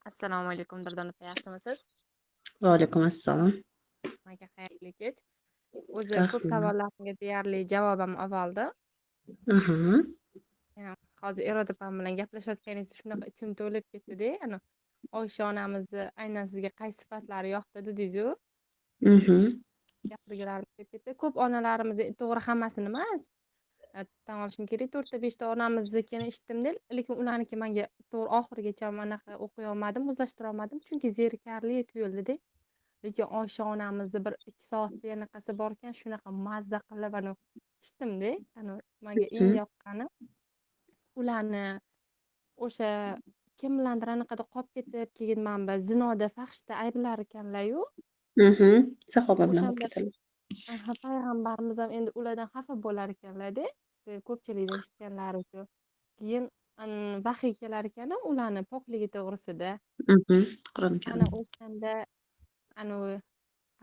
Assalomu alaykum, Durdona opa, yaxshimisiz? Va alaykum assalom. Hammaga xayrli kech. O'zi ko'p Rahmat. Savollarimga deyarli javob ham oldim. Hozir Iroda opam bilan gaplashayotganingizda shunaqa ichim to'lib ketdi-da. Ana Oysha onamizni aynan sizga qaysi sifatlari yoqdi dedingiz-u. Gapirgilarim kelib ketdi. Ko'p onalarimizni, to'g'ri, hammasini emas, tan olishim kerak, to'rtta, beshta onamiznikini eshitdim-da, lekin ularniki menga to'g'ri oxirigacha anaqa o'qiy olmadim, o'zlashtira olmadim, chunki zerikarli tuyuldi-da. Lekin Oysha onamizni 1-2 soatlik anaqasi bor ekan, shunaqa mazza qilib anavi eshitdim-da. Anavi menga eng yoqqani ularni o'sha kim bilandir anaqada qolib ketib, keyin mana bu zinoda, fahshda ayblar ekanlar-yu. Sahoba bilan bo'lib O'shanda ketadilar. Aha, payg'ambarimiz ham endi ulardan xafa bo'lar ekanlar-da, ko'pchilikdan eshitganlari uchun. Keyin vahiy kelar ekan ularni pokligi to'g'risida. Qur'oni Ana Karim. O'shanda anavi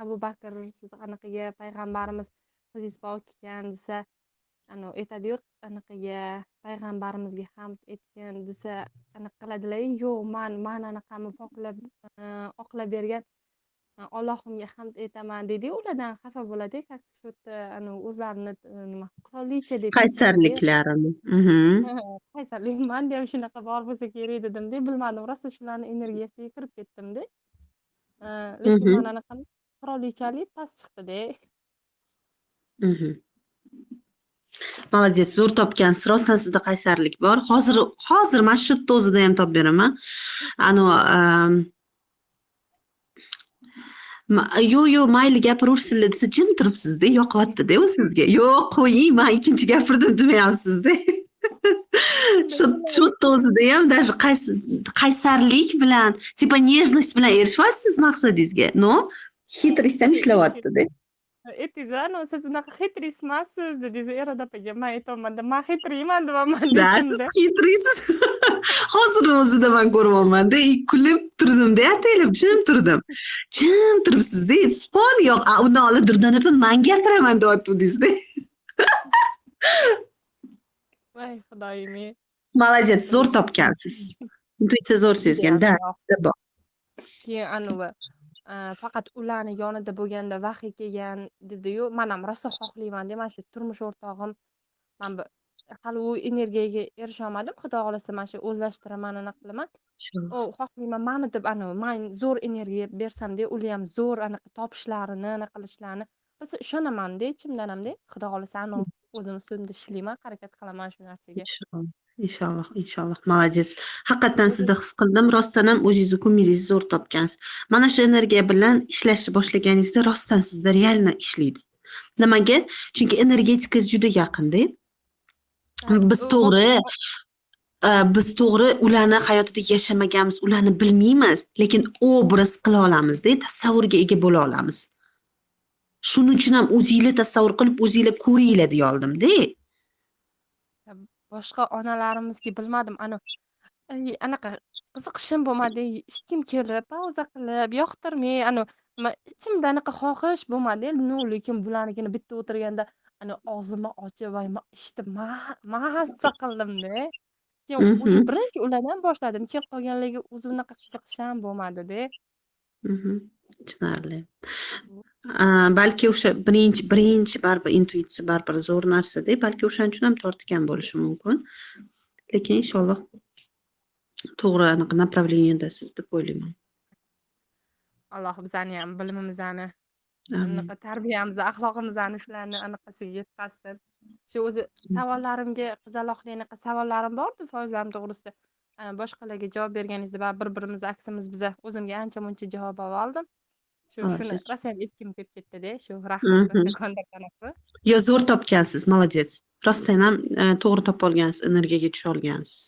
Abu Bakr anaqaga payg'ambarimiz qizingiz pok ekan desa, anavi aytadiyu anaqaga payg'ambarimizga hamd aytgin desa, anaqa qiladilar, yo'q, man anaqamni poklab, oqlab bergan Allohimga hamd aytaman deydiyu, ulardan xafa bo'ladi, как shu yerda anavi o'zlarini nima qirolichadek tutishadi. Qaysarliklarini. Qaysarlik manda ham shunaqa bor bo'lsa kerak dedimda, bilmadim, rosa shularni energiyasiga kirib ketdimda. Lekin mani anaqam qirolichalik past chiqdi-da. Молодец, zo'r topgansiz. Rostdan sizda qaysarlik bor. Hozir hozir mana shu yerda o'zida ham topib beraman. Anavi yo'q, yo'q, mayli, gapiraversinlar desa jim turibsiz-da, yoqyapti-da u sizga. Yo'q, qo'ying, man ikkinchi gapirdim demayapsiz-da. Shu yerda o'zida ham даже qaysarlik bilan, типа нежность bilan erishyapsiz maqsadingizga. Но, хитрость ham ishlayapti-da. Aytdingiz, anavi siz unaqa хитрый emassiz dedingiz Iroda opaga. Man aytyapman-da, man хитрый man deyapman Да, siz ichimda. Хитрый siz. Hozir o'zida man ko'ryapman-da, kulib turdim-da, ataylab jim turdim. Jim turibsiz-da, spon yo'q. A, undan oldin Durdona opa man gapiraman deyaptidingiz-da. Voy xudoyim ey. Молодец, zo'r topgansiz. Intuitsiya zo'r sezgan. Judayam Да, yoqdi. Sizda bor. Keyin anavi faqat ularni yonida bo'lganda vahiy kelgan dediyu, man ham rosa xohlaymanda mana shu turmush o'rtog'im man bu hali u energiyaga erisha olmadim. Xudo xohlasa, mana shu o'zlashtiraman, anaqa qilaman. Inshaalloh. O xohlayman mani deb anavi man zo'r energiya bersamda, ular ham zo'r anaqa topishlarini, anaqa qilishlarini rosa ishonamanda ichimdan hamda. Xudo xohlasa, anavi o'zim ustimda ishlayman, harakat qilaman shu narsaga. Inshaalloh. Inshaalloh, inshaalloh. Молодец. Haqiqatdan O'zi sizda his qildim. Rostdan ham o'zingizni ko'ngilingizni zo'r topgansiz. Mana shu energiya bilan ishlashni boshlaganingizda rostdan sizda реально ishlaydi. Nimaga? Chunki energetikangiz juda yaqin-da. Biz U to'g'ri biz to'g'ri ularni hayotida yashamaganmiz, ularni bilmaymiz, lekin obraz qila olamizda, tasavvurga ega bo'la olamiz. Shuning uchun ham o'zinglar tasavvur qilib, o'zinglar ko'ringlar deya oldimda. Boshqa onalarimizga bilmadim, anavi anaqa qiziqishim bo'lmadi. Hech kim kelib, pauza qilib, yoqtirmay, anavi nima ichimda anaqa xohish bo'lmadi. Ну, lekin bularnikini bitta o'tirganda ana og'zimni ochib, voy eshitib mazza qildimda. Keyin o'sha birinchi ulardan boshladim. Keyin qolganlarga o'zi unaqa qiziqish ham bo'lmadi-da. Tushunarli. Balki o'sha birinchi baribir intuitsiya baribir zo'r narsa-da, balki o'shaning uchun ham tortgan bo'lishi mumkin. Lekin inshaalloh to'g'ri anaqa направление dasiz deb o'ylayman. Alloh bizani ham bilimimizni, Amin. Anaqa tarbiyamizni, axloqimizni shularni anaqasiga yetkazsin. Shu o'zi savollarimga qizaloqli anaqa savollarim bordi foizlarim to'g'risida. Boshqalarga javob berganingizda baribir bir-birimizni aksimiz biza o'zimga ancha-muncha javob oldim. Shu shuni Молодец. Rosayam aytgim kelib ketdi-da. Shu rahmat kattakon opa. Yo, zo'r topgansiz, молодец. Rostdan ham to'g'ri topa olgansiz, energiyaga tusha olgansiz.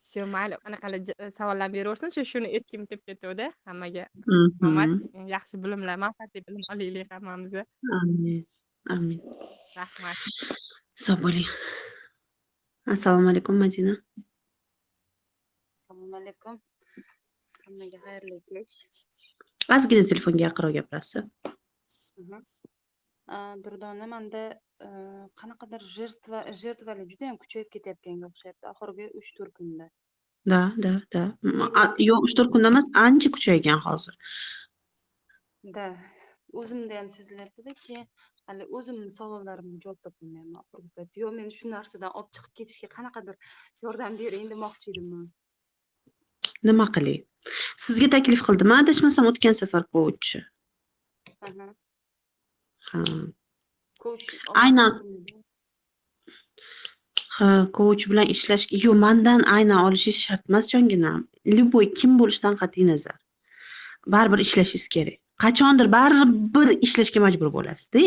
Shu mayli, anaqalar savollarni beraversin. Shu shuni aytgim kelib ketuvdi hammaga. Omad, yaxshi bilimlar, manfaatli bilim olaylik hammamiz. Amin. Amin. Rahmat. Sog' bo'ling. Assalomu alaykum, Madina. Assalomu alaykum. Hammaga xayrli kech. Ozgina telefonga yaqinroq gapirasiz. Durdona, manda qanaqadir жертва lik judayam kuchayib ketayotganga o'xshayapti oxirgi 3-4 kunda. Да. Yo'q, 3-4 kunda emas, ancha kuchaygan hozir. Да, o'zimda ham sezilyaptida, keyin hali o'zimni savollarimga javob topolmayapman oxirgi payt. Yo meni shu narsadan olib chiqib ketishga qanaqadir yordam bering demoqchi edim man. Nima qilay? Sizga taklif qildim, adashmasam, o'tgan safar coach. Aha. Ha. Coach. Aynan. Ha, coach bilan ishlash, yo'q, mandan aynan olishingiz shart emas, jonginam. Любой kim bo'lishidan qat'iy nazar. Baribir ishlashingiz kerak. Qachondir baribir ishlashga majbur bo'lasiz-da.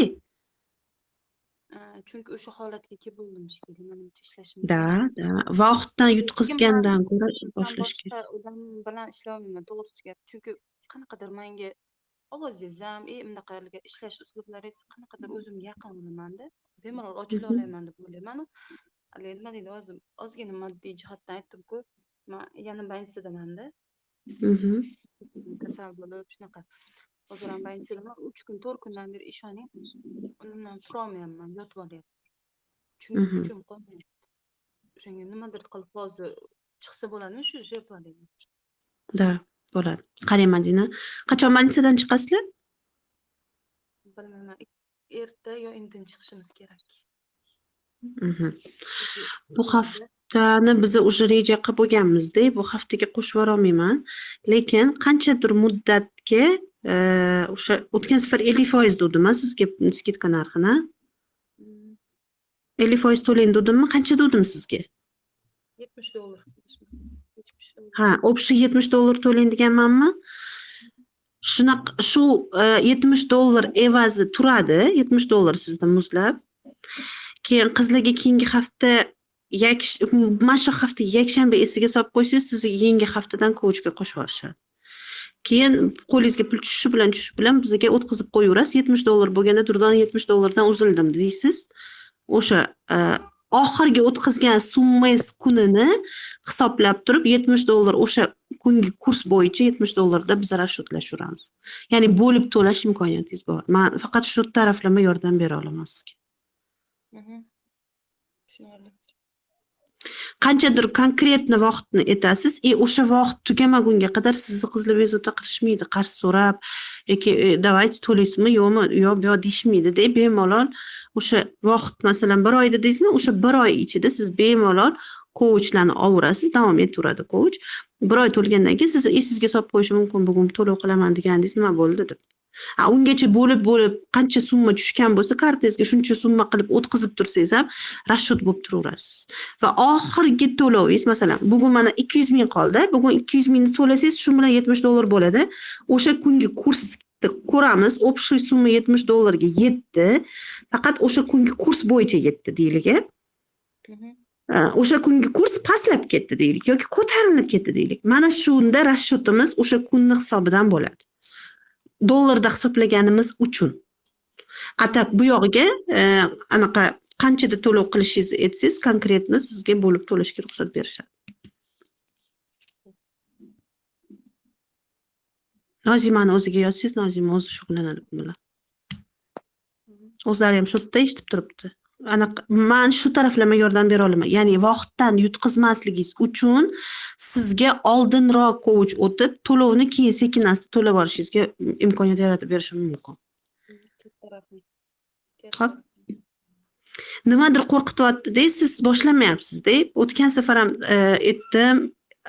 Chunki o'sha holatga kelib bo'ldim shekilli, manimcha, ishlashim Да, kerak. Да. Vaqtdan Lekin man yutqizgandan ko'ra man boshlash kerak. boshqa odam bilan ishlolmayman, to'g'risi gap. Chunki qanaqadir menga ovozingiz ham, bunaqa ishlash uslublaringiz qanaqadir o'zimga yaqin olamanda, bemalol ochila olaman deb o'ylayman. Haligi nima deydi, hozir ozgina moddiy jihatdan aytdim-ku, man yana больница damanda. Kasal bo'lib, shunaqa. Hozir ham больница daman. 3 kun, 4 kundan beri, ishoning, o'rnimdan turolmayapman, yotib olyapman. Chunki kuchim qolmayapti. O'shanga nimadir qilib hozir chiqsa bo'ladimi shu sherplardan? Да, bo'ladi. Qarang, Madina, qachon больница dan chiqasizlar? Bilmayman, erta yo indin chiqishimiz kerak. Chunki Bu haftani biza уже reja qilib bo'lganmiz-da, bu haftaga qo'shib yuborolmayman. Lekin qanchadir muddatga o'sha o'tgan safar 50% dedim sizga скидка narxini. 50% to'lang dedimmi? Qancha dedim sizga? 70 dollar. 70 dollar. Ha, общий 70 dollar to'lang deganmanmi? Shunaqa shu 70 dollar evazi turadi, 70 dollar sizda muzlab. Keyin qizlarga keyingi hafta mana shu hafta yakshanba esiga solib qo'ysangiz, sizni yangi haftadan coachga qo'shib yuborishadi. Keyin qo'lingizga pul tushishi bilan bizga o'tkazib qo'yaverasiz. 70 dollar bo'lganda, Durdona, 70 dollardan uzildim deysiz. O'sha oxirgi o'tkazgan summangiz kunini hisoblab turib 70 dollar, o'sha kungi kurs bo'yicha 70 dollarda biz расчет lashaveramiz. Ya'ni bo'lib to'lash imkoniyatingiz bor. Man faqat shu taraflama yordam bera olaman sizga. Tushunarli. Qanchadir конкретно vaqtni aytasiz и o'sha vaqt tugamagunga qadar sizni qizlar bezovta qilishmaydi, qarz so'rab yoki давайте to'laysizmi, yo'qmi, u yoq bu yoq deyishmaydi-da, bemalol o'sha vaqt, masalan, bir oy dedingizmi, o'sha bir oy ichida siz bemalol coachlarni olaverasiz, davom etaveradi coach. Bir oy to'lgandan keyin sizni esingizga solib qo'yishi mumkin, bugun to'lov qilaman degandingiz, nima bo'ldi deb. A ungacha bo'lib bo'lib qancha summa tushgan bo'lsa kartangizga, shuncha summa qilib o'tkazib tursangiz ham расчет bo'lib turaverasiz. Va oxirgi to'lovingiz, masalan, bugun mana 200 ming qoldi, bugun 200 mingni to'lasangiz, shu bilan 70 dollar bo'ladi. O'sha kungi kursni ko'ramiz, общий summa 70 dollarga yetdi. Faqat o'sha kungi kurs bo'yicha yetdi deylik. O'sha kungi kurs pastlab ketdi deylik yoki ko'tarilib ketdi deylik. Mana shunda расчет imiz o'sha kunni hisobidan bo'ladi. Dollarda hisoblaganimiz uchun. А так bu yog'iga anaqa qanchada to'lov qilishingizni aytsangiz, конкретно sizga bo'lib to'lashga ruxsat berishadi. Nozimani o'ziga yozsangiz, Nozima o'zi shug'ullanadi bu bilan. O'zlari ham shu yerda eshitib turibdi. Anaqa man shu taraflama yordam bera olaman. Ya'ni vaqtdan yutqizmasligingiz uchun sizga oldinroq coach o'tib, to'lovni keyin sekin asta to'lab olishingizga imkoniyat yaratib berishim mumkin. Katta rahmat. Katta Xo'p. rahmat. Nimadir qo'rqityapti-da, siz boshlamayapsiz-da. O'tgan safar ham aytdim,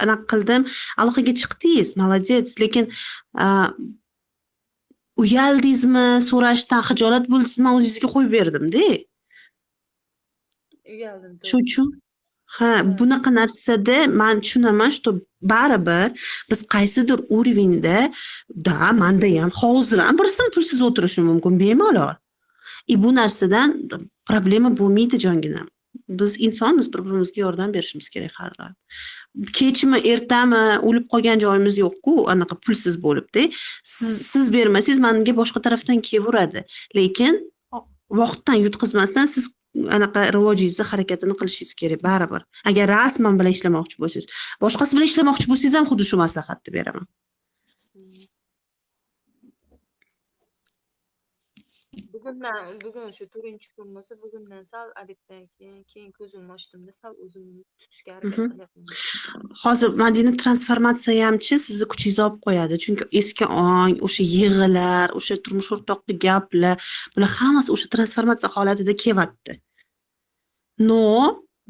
anaqa qildim. Aloqaga chiqdingiz, молодец, lekin uyaldingizmi, so'rashdan xijolat bo'ldingizmi, man o'zingizga qo'yib berdim-da. Uyaldim, Shu to'g'risi. uchun ha, bunaqa narsada man tushunaman, что baribir biz qaysidir уровень da, да, manda ham hozir ham bir so'm pulsiz o'tirishim mumkin bemalol. И bu narsadan problema bo'lmaydi, jonginam. Biz insonmiz, bir-birimizga yordam berishimiz kerak har doim. Kechmi, ertami o'lib qolgan joyimiz yo'q-ku, anaqa pulsiz bo'lib-da. Siz bermasangiz, menga boshqa tarafdan kelaveradi. Lekin vaqtdan yutqizmasdan siz anaqa rivojingizni harakatini qilishingiz kerak baribir. Agar rasman bilan ishlamoqchi bo'lsangiz, boshqasi bilan ishlamoqchi bo'lsangiz ham xuddi shu maslahatni beraman. Bugun Bugundan, bugun shu 4-kun bo'lsa, bugundan sal обед dan keyin ko'zimni ochdimda, sal o'zimni tutishga harakat qilyapman. Hozir Madina, transformatsiyamchi sizni kuchingizni olib qo'yadi. Chunki eski ong, o'sha yig'ilar, o'sha turmush o'rtoqli gaplar, bular hammasi o'sha transformatsiya holatida kelyapti. Но,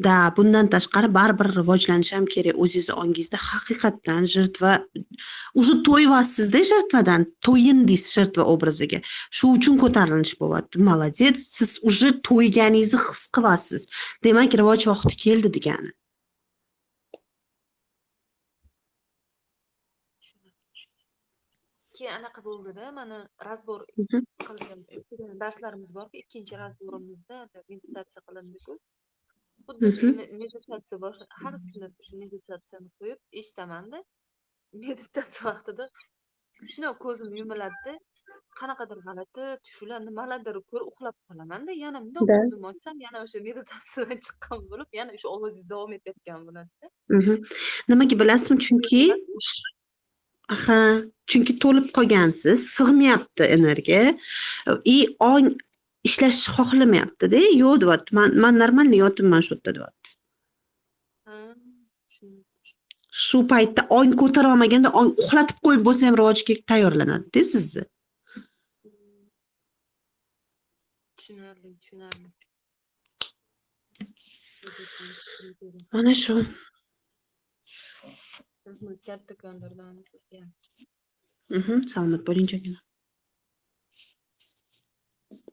да, bundan tashqari baribir rivojlanish ham kerak o'zingizni ongingizda. Haqiqatdan жертва, уже to'yvasizda жертва dan, to'yindingiz жертва obraziga. Shu uchun ko'tarilish bo'lyapti. Молодец, siz уже to'yganingizni his qilyapsiz. Demak, rivoj vaqti keldi degani. Keyin anaqa bo'ldida, mana разбор qilgan darslarimiz borku, ikkinchi разбор imizda meditatsiya qilindi-ku. Xuddi shu meditatsiya har kuni shu meditatsiyani qo'yib eshitamanda, meditatsiya vaqtida shundoq ko'zim yumiladida, qanaqadir g'alati tushlar, nimalardir ko'rib uxlab qolamanda, yana bundoq ko'zimni ochsam, yana o'sha meditatsiyadan chiqqan bo'lib, yana o'sha ovozingiz davom etayotgan bo'ladida. Nimaga bilasizmi? Chunki aha, chunki to'lib qolgansiz, sig'mayapti energiya и ong ishlashni xohlamayapti-da. Yo'q deyapti. Man нормально yotibman shu yerda deyapti. Ha, tushundim. Shu paytda ong ko'tara olmaganda, ong uxlatib qo'yib bo'lsa ham rivojga tayyorlanadi-da sizni. Tushunarli, tushunarli. Mana shu. Rahmat kattakon, Durdona, sizga. Salomat bo'ling, jongina.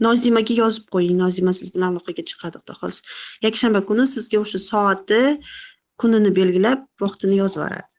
Nozimaga yozib qo'ying. Nozima siz bilan aloqaga chiqadi, xudo xohlasa. Yakshanba kuni sizga o'sha soati, kunini belgilab, vaqtini yozib yuboradi.